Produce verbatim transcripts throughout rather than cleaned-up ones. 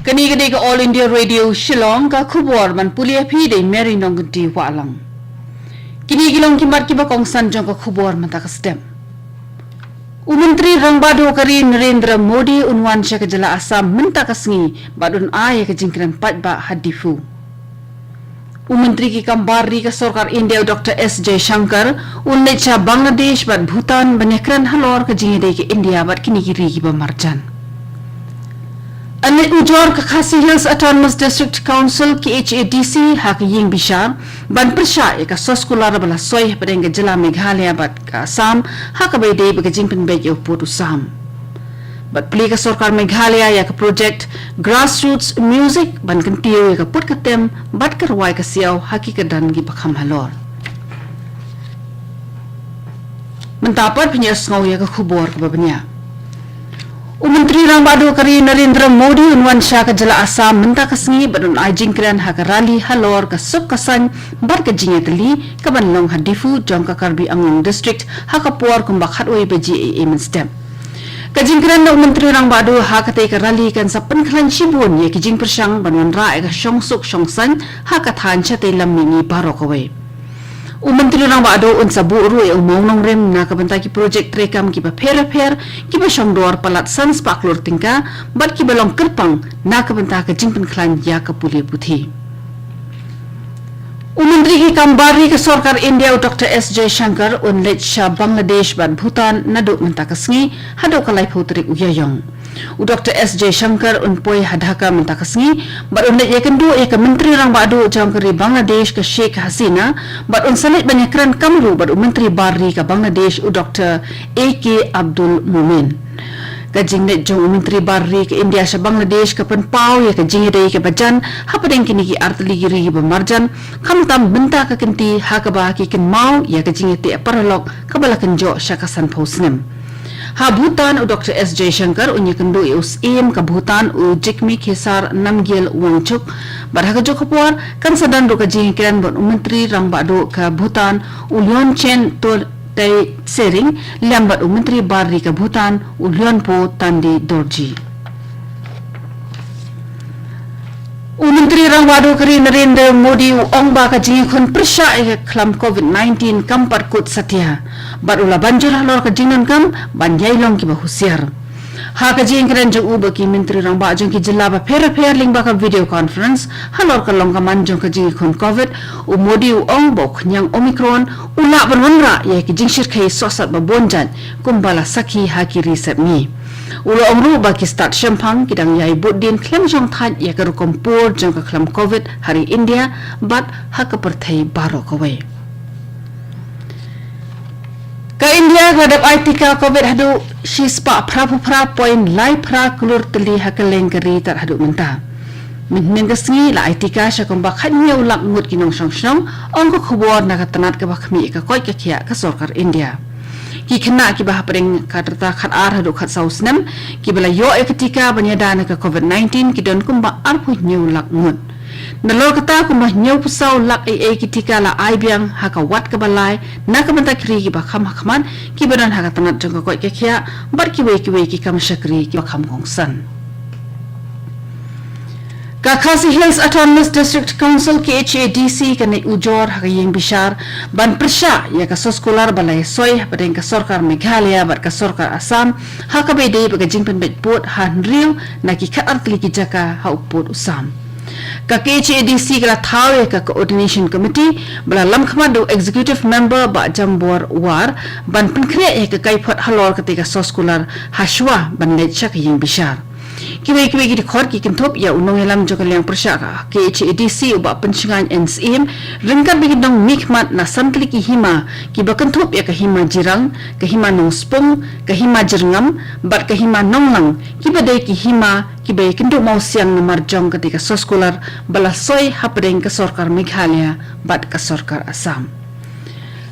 Kane ka dei ka All India Radio Shillong, ka khubor ban pule ïa phi da i Mary Nongkynti Wahlang. Kine ki long ki mat kiba kongsan jong ka khubor mynta ka step. U Myntri Rangbah Duh ka ri Narendra Modi un wan sha ka jylla Assam mynta ka sngi bad un ai ïa ka jingkren paidbah ha Diphu. U Myntri ki kam bar ri ka sorkar India u Doctor S Jaishankar un leit sha Bangladesh bad Bhutan ban ïakren halor ka jingïadei ka India bad kine ki ri kiba marjan. An leit ujor ka Khasi Hills Autonomous District Council, K H A D C, ha ka ïing bishar ban pyrshah ïa ka soskular ba la soi hapdeng ka jylla Meghalaya bad ka Assam ha kaba ïadei bad ka jingpynbeit ïa u pud u sam. Bad plie ka sorkar Meghalaya ïa ka project Grassroots Music ban kyntiew ïa ka put ka tem bad ka rwai ka siaw ha ki kyrdan kiba kham halor. Mynta pat phin ïa sngew ïa ka khubor kaba bniah. U Myntri Rangbah Duh ka ri Narendra Modi un wan sha ka jylla Assam mynta ka sngi bad un ai jingkren ha ka rally halor ka suk ka saiñ bad ka jingïatylli kaban long ha Diphu jong ka Karbi Anglong District ha ka por kumba khatwei baje eiei mynstep. Ka jingkren na u Myntri Rangbah Duh ha katei ka rally kan sa pynkhlaiñ shibun ïa ki jingpyrshang ban wanrah ïa ka shongsuk shongsaiñ ha ka thaiñ shatei lam mihngi baroh kawei. U Myntri Rangbah Duh un sa buh ruh ïa u mawnongrim na ka bynta ki projek treikam kiba pher bapher kiba shongdor palat san spah klur tyngka bad kiba long kyrpang na ka bynta ka jingpynkhlaiñ ïa ka pule puthi. U Myntri ki kam bar ri ka sorkar India u Doctor S Jaishankar un leit sha Bangladesh bad Bhutan naduh mynta ka sngi haduh ka laiphew tarik u Ïaïong. U Doctor S Jaishankar un poi ha Dhaka mynta ka sngi bad un leit ïakynduh ïa ka Myntri Rangbah Duh jong ka ri Bangladesh ka Sheikh Hasina bad un sa leit ban ïakren kam ruh bad u Myntri bar ri ka Bangladesh u Doctor A K Abdul Momen. Ka jingleit jong u Myntri bar ri ka India sha Bangladesh ka pynpaw ïa ka jingïadei kaba jan hapdeng kine ki artylli ki ri kiba marjan, khamtam mynta ka kynti ha kaba ki kynmaw ïa ka jingïateh paralok kaba la kynjoh sha ka sanphew snem. Ha Bhutan u Doctor S Jaishankar un ïakynduh ïa u Syiem ka Bhutan u Jigme Khesar Namgyel Wangchuk bad ha kajuh ka por kan sa don ruh ka jingïakren bad u Myntri Rangbah Duh ka Bhutan u Lhon Chen Tshering lem bad u Myntri bar ri ka Bhutan u Lhon Pho Tande Dorji. U Myntri Rangbah Duh ka ri Narendra Modi u ong ba ka jingïakhun pyrshah ïa ka khlam covid nineteen kam pat kut satia bad u la ban jur halor ka jingdonkam ban ïai long kiba husiar. Ha ka jingïakren jong u bad ki Myntri Rangbah jong ki jylla bapher bapher lyngba ka video conference halor ka long ka man jong ka jingïakhun covid, u Modi u ong ba u khñiang Omicron u lah ban wanrah ïa ki jingshyrkhei sohsat babun jait kumba la sakhi ha ki ri sepngi. U la ong ruh ba ki stad shemphang ki dang ïai bud dien khlem shong thait ïa ka rukom pur jong ka khlam covid ha ri India bad ha ka pyrthei baroh kawei. Ka India ka la dep ai tika covid haduh shispah phraphew phra point lai phra klur tylli ha kylleng ka ri tad haduh mynta. Mynhynnin ka sngi la ai tika sha kumba khathynñiew lak ngut ki nongshong shnong, ong ka khubor na ka tnat kaba khmih ïa ka koit ka khiah ka sorkar India. Ki khynnah kiba hapdeng ka rta khatar haduh khatsaw snem kiba la ïoh ïa ka tika ban ïada na ka covid nineteen ki don kumba arphew hynñiew lak ngut. Nalor kata kumba hynñiewphew saw lak eiei ki tika la ai biang ha ka wat kaba lai na ka bynta ki ri kiba kham hakhmat kiba don ha ka tnat jong ka koit ka khiah bad kiwei kiwei ki kam shakri kiba kham kongsan. Ka Khasi Hills Autonomous District Council, K H A D C, kan leit ujor ha ka ïing bishar ban pyrshah ïa ka soskular ba la ïasoi hapdeng ka sorkar Meghalaya bad ka sorkar Assam ha kaba ïadei bad ka jingpynbeit pud ha hynriew na ki khatar tylli ki jaka ha u pud u sam. Ka K H A D C ka la thaw ïa ka Coordination Committee ba la lamkhmat da u Executive Member Bah Jambor War ban pynkhreh ïa ka kaiphod halor katei ka soskular hashwa ban leit sha ka ïing bishar. Kiwei kiwei ki dkhot ki kynthup ïa u nongïalam jong ka liang pyrshah ka K H A D C u Bah Pynshngaiñ N Syiem ryngkat bad ki nongmihkhmat na san tylli ki hima kiba kynthup ïa ka Hima Jirang, ka Hima Nongspung, ka Hima Jyrngam bad ka Hima Nonglang kiba dei ki hima kiba ïakynduh mawsiang namar jong katei ka soskular ba la soi hapdeng ka sorkar Meghalaya bad ka sorkar Assam.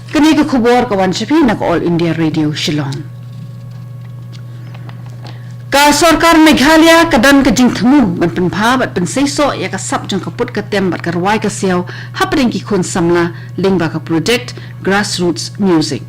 Kane ka khubor ka wan sha phi na ka All India Radio Shillong. Ka sorkar Meghalaya ka don ka jingthmu ban pynbha bad pynseisoh ïa ka sap jong ka put ka tem bad ka rwai ka siaw hapdeng ki khun samla lyngba ka project Grassroots Music.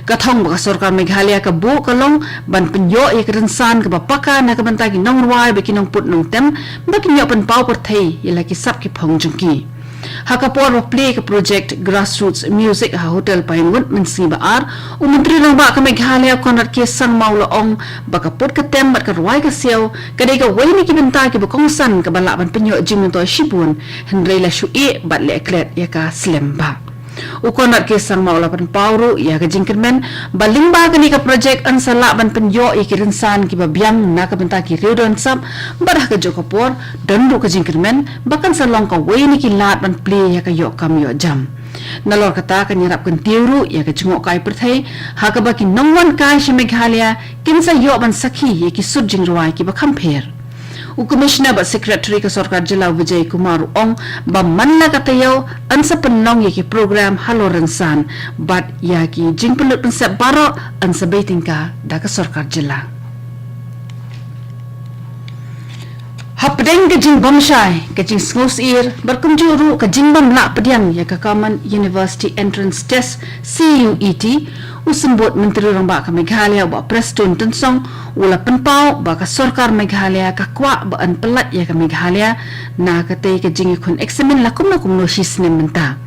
Ka thong ba ka sorkar Meghalaya ka buh ka long ban pynïoh ïa ka rynsan kaba paka na ka bynta ki nongrwai bad ki nongput nongtem ba kin ïoh pynpaw pyrthei ïa la ki sap ki phong jong ki. Ha ka por ba plie ka project Grassroots Music ha Hotel Pinewood mynsngi ba ar, u Myntri Rangbah ka Meghalaya Conrad K Sangma u la ong ba ka put ka tem bad ka rwai ka siaw ka dei kawei na ki bynta kiba kongsan kaba lah ban pynïoh jingmyntoi shibun, hynrei la shu ïeh bad leh klet ïa ka slem bha. U Conrad K Sangma u la pynpaw ruh ïa ka jingkyrmen ba lyngba kane ka project yn sa lah ban pynïoh ïa ki rynsan kiba biang na ka bynta ki riew don sap, bad ha kajuh ka por don ruh ka jingkyrmen ba kan sa long kawei na ki lad ban plie ïa ka ïoh kam ïoh jam. Nalor kata kan ïarap kyntiew ruh ïa ka jngohkai pyrthei ha kaba ki nongwan kai sha Meghalaya kin sa ïoh ban sakhi ïa ki sur jingrwai kiba kham pher. U Commissioner bad Secretary ka sorkar jylla u Vijay Kumar u ong ba man la ka taïew yn sa pynlong ïa ki program halor rynsan bad ïa ki jingpynlut pynsep baroh yn sa bei tyngka da ka sorkar jylla. Hapdeng ka jingbymshai, ka jingsngewsyier bad kumjuh ruh ka jingbymlah pdiang ïa ka Common University Entrance Test, C U E T, u Symbud Myntri Rangbah ka Meghalaya u Bah Prestone Tynsong u la pynpaw ba ka sorkar Meghalaya ka kwah ba yn pyllait ïa ka Meghalaya na katei ka jingïakhun eksamin la kumno kumno shisnem mynta.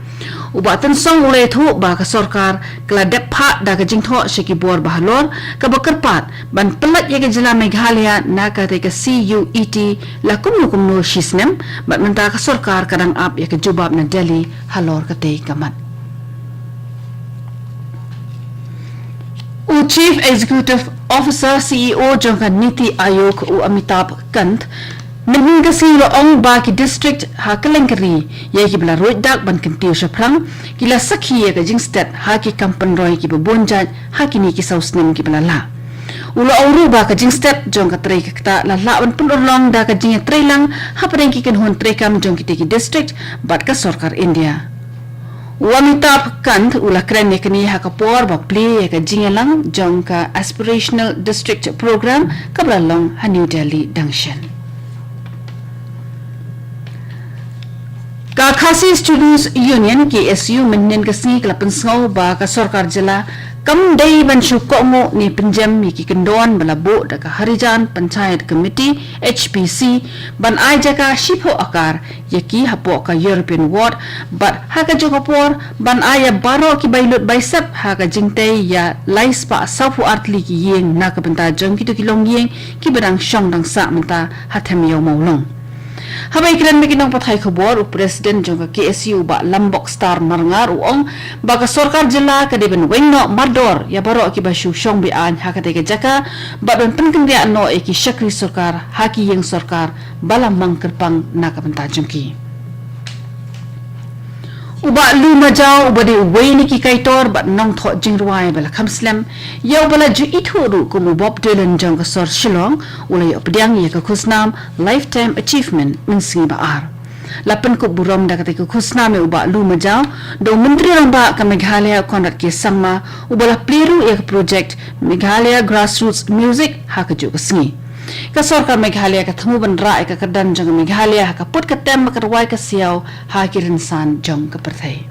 U Bah Tynsong u la ïathuh ba ka sorkar ka la dep phah da ka jingthoh sha ki bor bahalor kaba kyrpad ban pyllait ïa ka jylla Meghalaya na katei ka C U E T la kumno kumno shisnem, bad mynta ka sorkar ka dang ap ïa ka jubab na Delhi halor katei ka mat. U Chief Executive Officer, C E O, jong ka NITI Aayog, u Amitabh Kant, mynhynnin ka sngi u la ong ba ki district ha kylleng ka ri, ïa kiba la ruid dak ban kyntiew shaphrang, ki la sakhi ïa ka jingstet ha ki kam pynroi kiba bun jait ha kine ki saw snem kiba la lah. U la ong ruh ba ka jingstet jong ka trei ka ktah la lah ban pynurlong da ka jingïatreilang hapdeng ki kynhun treikam jong kitei ki district bad ka sorkar India. U Amitabh Kant u la kren ïa kane ha ka por ba plie ïa ka jingïalang jong ka Aspirational District Program kaba la long ha New Delhi dang shen. Ka Khasi Students Union, K S U, mynhynnin ka sngi ka la pynsngew ba ka sorkar jylla kam dei ban shu kohnguh ne pynjem ïa ki kyndon ba la buh da ka Harijan Panchayat Committee, H P C, ban ai jaka shiphew akar ïa ki hapoh ka European Ward, bad ha kajuh ka por ban ai ïa baroh ki bai lut bai sep ha ka jingtei ïa lai spah sawphew ar tylli ki ïing na ka bynta jong kito ki longïing kiba dang shong dang sah mynta ha Them Ïew Mawlong. Haba ïakren bad ki nongpathai khubor, u President jong ka K S U, u Bah Lambok Star Marngar, u ong ba ka sorkar jylla ka dei ban weng noh mardor ïa baroh kiba shu shong be-aiñ ha katei ka jaka bad ban pynkynriah noh ïa ki shakri sorkar ha ki ïing sorkar ba la mang kyrpang na ka bynta jong ki. U Bah Lu Majaw, uba dei uwei na ki kaitor bad nongthoh jingrwai ba la kham slem, ïa uba la ju ithuh ruh kum u Bob Dylan jong ka sor Shillong, u la ïoh pdiang ïa ka khusnam Lifetime Achievement mynsngi ba ar. La pynkup burom da katei ka khusnam ïa u Bah Lu Majaw da u Myntri Rangbah ka Meghalaya, Conrad K Sangma, uba la plie ruh ïa ka project Meghalaya Grassroots Music ha kajuh ka sngi. Ka sorkar Meghalaya ka thmu ban rah ïa ka kyrdan jong ka Meghalaya ha ka put ka tem bad ka rwai ka siaw ha ki rynsan jong ka pyrthei.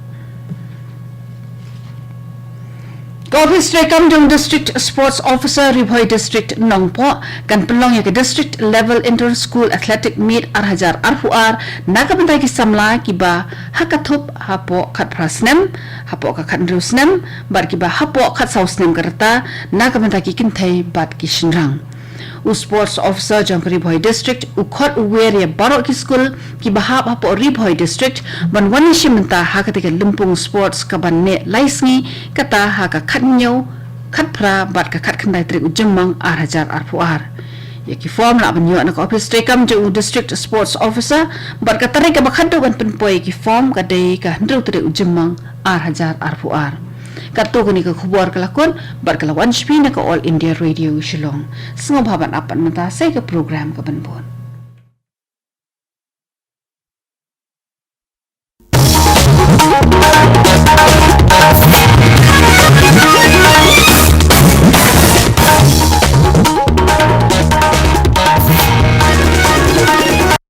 Ka ophis treikam jong District Sports Officer Ri Bhoi District Nongpoh kan pynlong ïa ka District Level Inter School Athletic Meet ar hajar arphew ar na ka bynta ki samla kiba ha ka thup hapoh khatphra snem, hapoh ka khathynriew snem bad kiba hapoh khatsaw snem ka rta na ka bynta ki kynthei bad ki shynrang. U Sports Officer jong ka Ri Bhoi District u khot u wer ïa baroh ki skul kiba hap hapoh Ri Bhoi District ban wan ïashim bynta ha katei ka lympung sports kaban neh lai sngi, kata ha ka khathynñiew, khatphra bad ka khatkhyndai tarik u Jymmang ar hajar arphew ar. Ïa ki form lah ban ïoh na ka ophis treikam jong u District Sports Officer bad ka tarik kaba khatduh ban pynpoi ïa ki form ka dei ka hynriew tarik u Jymmang ar hajar arphew ar. Katto katne ka khubor ka la kut bad ka la wan sha phi na ka All India Radio Shillong. Sngewbha ban ap pat mynta sa ïa ka program kaban bud.